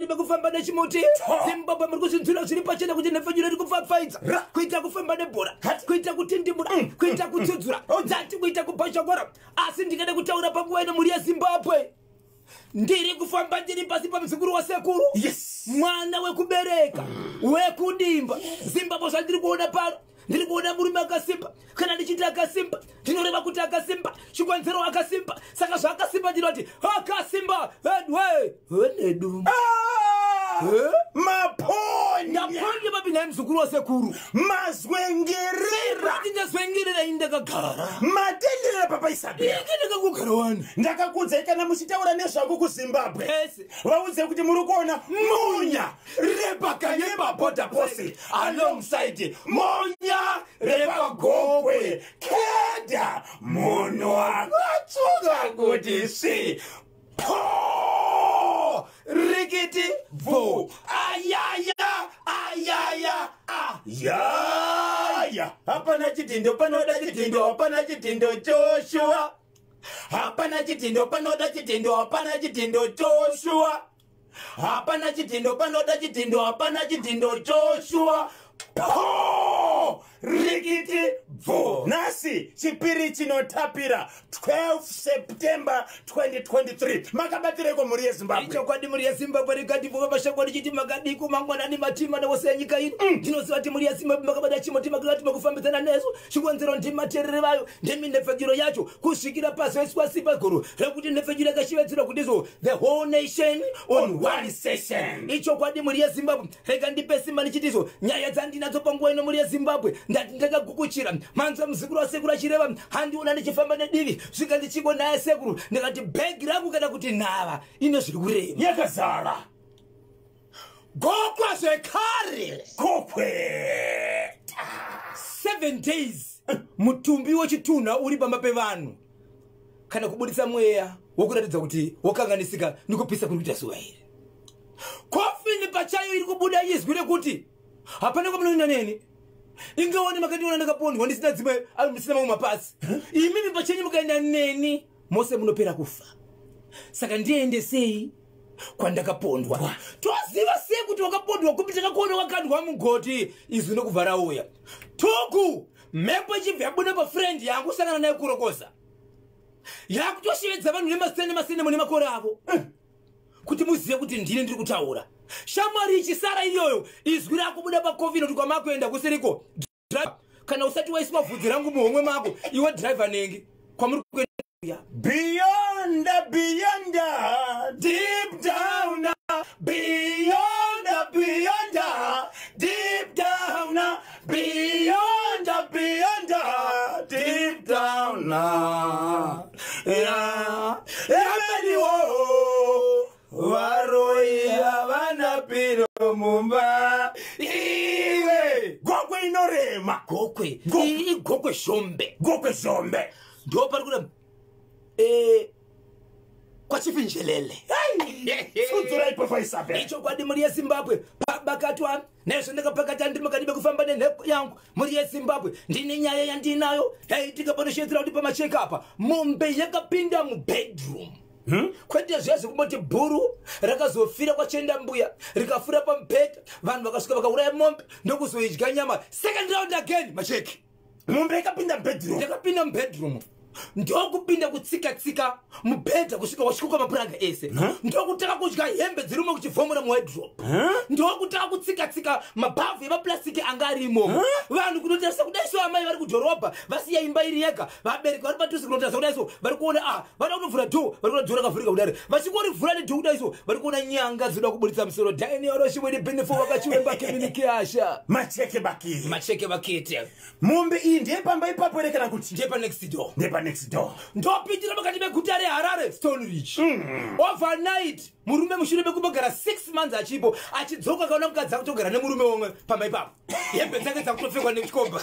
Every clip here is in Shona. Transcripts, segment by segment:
Mekufamba nechimuti, Zimbabwe, muri kuzvinzwira zviri pachena kuti nhepfenyuro iri kupfapfaidza, kuita kufamba nebhora, kuita kutindimura, kuita kutsudzura, dzati kuita kubhashokora. Asi ndingade kutaura panguva ino, mhuri yeZimbabwe, ndiri kufamba ndiri pasi pamuzukuru wasekuru, mwana wekubereka wekudimba. Zimbabwe, zvandiri kuona pano, ndiri kuona murume akasimba. Kana ndichiti akasimba, ndinoreva kuti akasimba, chikonzero akasimba. Saka zvaakasimba, ndinoti akasimba edwe venedu. Ah! Maponya. Ndaponya papi naye, muzukuru wasekuru? Mazwengerera. Ndingazwengerera ini ndakagara. Matenderera, Papa Isabel. Inge ndakangogara wani. Ndakakudzai, kana muchitaura nezvangu kuZimbabwe, Ese. vaudzei kuti muri kuona Munya repaKanyemba border post alongside Munya repaGokwe keda, munhu akatsuka kuti svi po rikiti bvu, ayaya ayaya ayaya. Hapana chidhindo panoda chidhindo, hapana chidhindo Joshua, hapana chidhindo panoda chidhindo, hapana chidhindo Joshua, hapana chidhindo panoda chidhindo, hapana chidhindo Joshua, po rikiti bvu. Nhasi Chipiri chinotapira, 12 September 2023. Makabatireko, mhuri yeZimbabwe? Ichokwadi, mhuri yeZimbabwe, rikativuka mashoko richiti makadiko mangwanani matima newose enyika ino. Ndinoziva kuti mhuri yeZimbabwe makabata chimoti, makakati makufambidzana nesu. Chikonzero ndimaterere vayo, ndemi nhepfenyuro yacho kusvikira pazoiswa simba guru rekuti nhepfenyuro yakashevedzerwa kuti izvo the whole nation on one session. Ichokwadi, mhuri yeZimbabwe, rega ndipe simba ndichiti izvo nyaya dzandinadzo panguva ino, mhuri yeZimbabwe, ndati ndakagukuchira manzwa muzukuru wasekuru achireva, handiona ndichifamba nedivi, svika ndichiko naye sekuru, ndikati bhegi rangu kana kuti nhava ine zviri kurema. Yakazara. Gokwa zvekare. Gokwe. 7 days mutumbi wechitunha uri pamba pevanhu, kana kubudisa mweya wokuratidza kuti wakanganisika nekupisa kuri kuita zuva iri. Kofini pachayo iri kubuda izwi rekuti hapana kwamunoenda neni. Ingeoni makandiona ndakapondwa ndisina dzimwe, ndisina mamwe mapasi. Imimi pachenyu mukaenda neni mose munopera kufa. Saka ndiendesei kwandakapondwa. Toziva sei kuti wakapondwa kupi? Takakuona wakandwa mugoti. Izwi nokubva rauya tuku, mhepo ichibva yabuda pafriend yangu sangana naye kurokoza, yakutoshevedza vanhu nemasene masene mune makore avo kuti muzive kuti ndini ndiri kutaura. Shamwari ichisara iyoyo, izwi rakubuda pakofini kuti kwamakuenda kusiriko. Kana usati waiswa vhudzi rangu muhomwe mako, iwe dhiraivha nengi kwamuri kuenda. Beyond, beyond, deep down, beyond, beyond, deep down, beyond, beyond, deep down. Yeah, yameniwo varoi havana piro mumba iwe. Gokwe inorema. Gokwe. Gokwe. Iyi iGokwe Zhombe. Gokwe Zhombe. Ndo pari kuda kwaChifinjelele. Tsudzura ipofa, Isabel. Ichokwadi, mhuri yeZimbabwe, pabakatwa nezvo ndakapakata, ndiri makadibe kufamba nenheko yangu. Mhuri yeZimbabwe, ndine nyaya yandinayo yaitika panoshedzera kuti pamacheka apa mombe yakapinda mubedroom. Kwete zviya zvekumboti bhuru rakazofira kwachienda mbuya rikafura pamubhedha, vanhu vakasvika vakauraya mombe ndokuzoidya nyama. Second round again, macheki. Mombe yakapinda mubedroom. Yakapinda mubedroom, ndokupinda kutsika-tsika mubhedha kusvika wasvikuka mapuranga ese, ndokutanga kudya hembe dzirimo, kuchivhomora muwardrobe, ndokutanga kutsika-tsika mabhavhu emapurasitiki anga arimo. Vanhu kunotarisa kudai so, amai vari kudhorobha vasiya imba iri yega, vabereki vari padhuze kunotarisa kudai so, vari kuona a vada kutovhura door, vari kuona door rakavhurika kudari. Vachingorivhura nedhoo kudai so, vari kuona nyanga dzinoda kuburitsa musoro. Daniel Roshimweni Benefo vakachiwemba keminikiyasha. Macheke bakiri. Macheke bakete. Mombe iyi ndeyepamba ipapo here kana kuti ndepa next door? Ndepa next door. Ndopindira pakati peguta reHarare, Stone Ridge. Overnight murume mushure mekumbogara 6 months achipo, achidzoka akaona mukadzi akutogara nemurume womwe pamba ipapo, hembe dzake dzakutopfekwa nechikomba.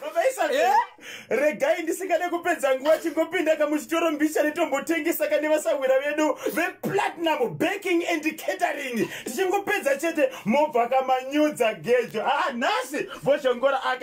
Baba Isabel, regai ndisingade kupedza nguva, chingopinda kamuchitoro mbicha netombotengesa kane vasahwira vedu vePlatinum Baking and Catering. Tichingopedza chete mobva kamanyudza gejo. Ah, nhasi Bozhongora aka.